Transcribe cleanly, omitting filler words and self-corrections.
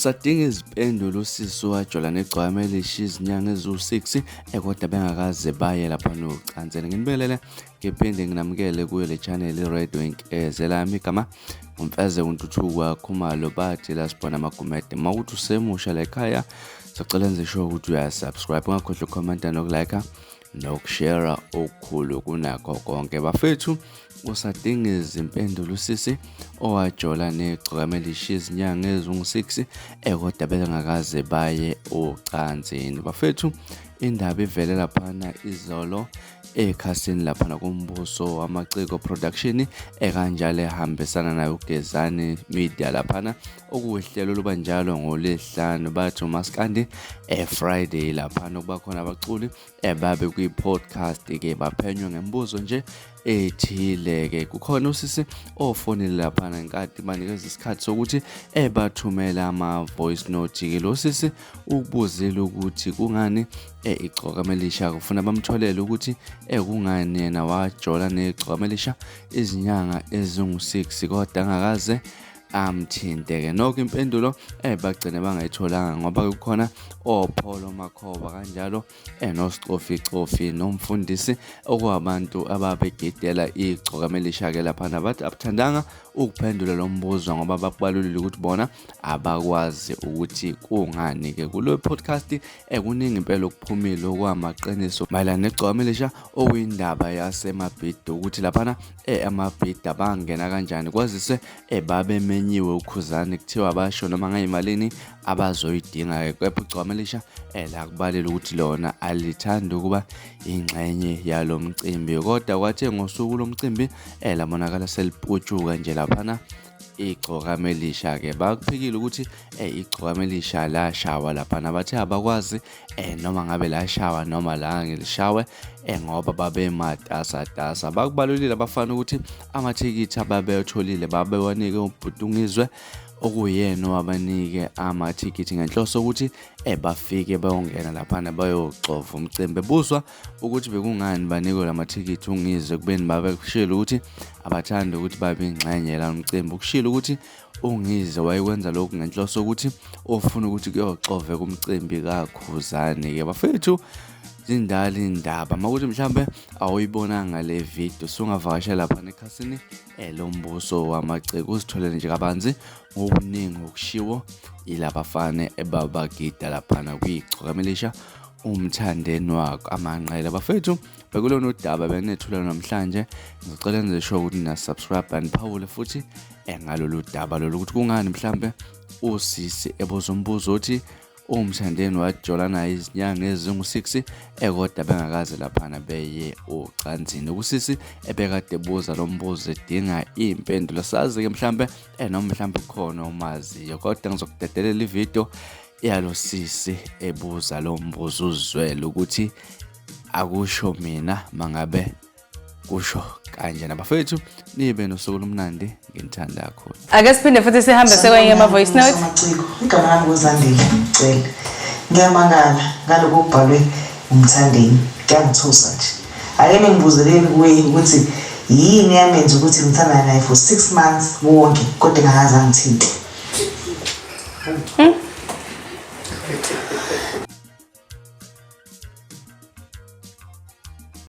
Usadinga izimpendulo usisi wajola negcwama elisha izinyanga eziwu-6 kodwa bengakaze baye lapha nocansini. Nginibelele ngiphinde nginamukele kuyo le channel i-Radio Inkeze lami igama uMfeze uNtuthuko Khumalo bathi la sibona amagumede. Uma ukuthi usemusha la ekhaya sacela enze sure ukuthi uyasubscribe, ungakhohlwa ukukhomenta nokulike nokushare okukhulu kunakho konke. Bafethu, usadinga izimpendulo usisi owajola negcokama elisha izinyanga ezingu-6 kodwa bengakaze baye ocansini. Bafethu, indaba ivele laphana izolo ekhasini laphana kuMbuso Wamaciko Production, ekanjalo ehambisana nayo uGezani Media laphana, okuwuhlelo oluba njalo ngoLwesihlanu bathi uMaskandi eFriday laphana okuba khona abaculi ebabe kwi-podcast-ke baphenywe ngemibuzo nje ethile-ke. Kukhona usisi ofonile laphana ngenkathi banikeza isikhathi sokuthi ebathumela ama-voice note-ke. Lo sisi ukubuzile ukuthi kungani igcokama elisha, kufuna bamtholele ukuthi kungani yena wajola negcokama elisha izinyanga ezingu-6 kodwa angakaze amthinte-ke. Nokho impendulo bagcine bangayitholanga ngoba kukhona oPholo Makhoba kanjalo enoSicoficofi nomfundisi okuwabantu ababegidela igcokama elisha-ke laphana, bathi abuthandanga ukuphendula lo mbuzo ngoba bakubalulile ukuthi bona abakwazi ukuthi kungani-ke. Kulo podcast kuningi impela okuphumile okwamaqiniso mayelana negcokama elisha, okuyindaba yasemabhida ukuthi laphana amabhida bangena kanjani, kwazise babemenyiwe uKhuzani, kuthiwa basho noma ngayimalini abazoyidinga-ke, kepha igcokama elisha lakubalela ukuthi lona alithandi ukuba ingxenye yalo mcimbi. Kodwa kwathe ngosuku lomcimbi labonakala seliputshuka nje laphana igcokama elisha-ke. Bakuphikile ukuthi igcokama elisha lashawa laphana, bathe abakwazi noma ngabe lashawa noma la ngelishawe ngoba babematasatasa. Bakubalulile abafana ukuthi amathikithi ababewatholile babewanike ubhuti uNgizwe, okuyena owabanike amathikithi ngenhloso ukuthi bafike bayongena laphana bayoxova umcimbi. Ebuzwa ukuthi bekungani banikwe lamathikithi uNgizwe kubeni babekushilo ukuthi abathandi ukuthi babe ingxenye la mcimbi, ukushilo ukuthi uNgizwe wayekwenza lokhu ngenhloso ukuthi ofuna ukuthi kuyoxoveka umcimbi kaKhuzani-ke. Bafethu, zindala indaba, makuthi mhlambe awuyibonanga le video sungavakashela laphana ekhasini lombuso wamaciko uzitholele nje kabanzi ngokuningi okushiwo yilabafana ebabagida laphana kwigcokama elisha uMthandeni wakho amanqele. Bafethu, bekulona udaba benethula namhlanje. Ngicela nenze sure ukuthi na subscribe and phawule futhi ngalolu daba lolu, ukuthi kungani mhlambe usisi ebuza umbuzo othi uMthandeni wajola naye izinyanga ezingu-6 kodwa bengakaze laphana beye ocansini. Usisi ebekade ebuza lo mbuzo edinga iy'mpendulo, sazi-ke mhlambe noma mhlambe kukhona omaziyo, kodwa ngizokudedelela ividiyo yalo sisi ebuza lo mbuzo uzwele ukuthi akusho mina mangabe kusho kanjena. Bafethu, nibe nosuku olumnandi, nginithanda kakhulu. Ake siphinde futhi sihambe sekwenye ama-voice note. Maciko, igama lami nguZandile Cele. Ngiyamangala ngalokhu okubhalwe uMthandeni, kuyangithusa nje. Ake ningibuzeleni kuye ukuthi yini yamenza ukuthi ngithandane naye for 6 months wonke kodwa engakaze angithinte.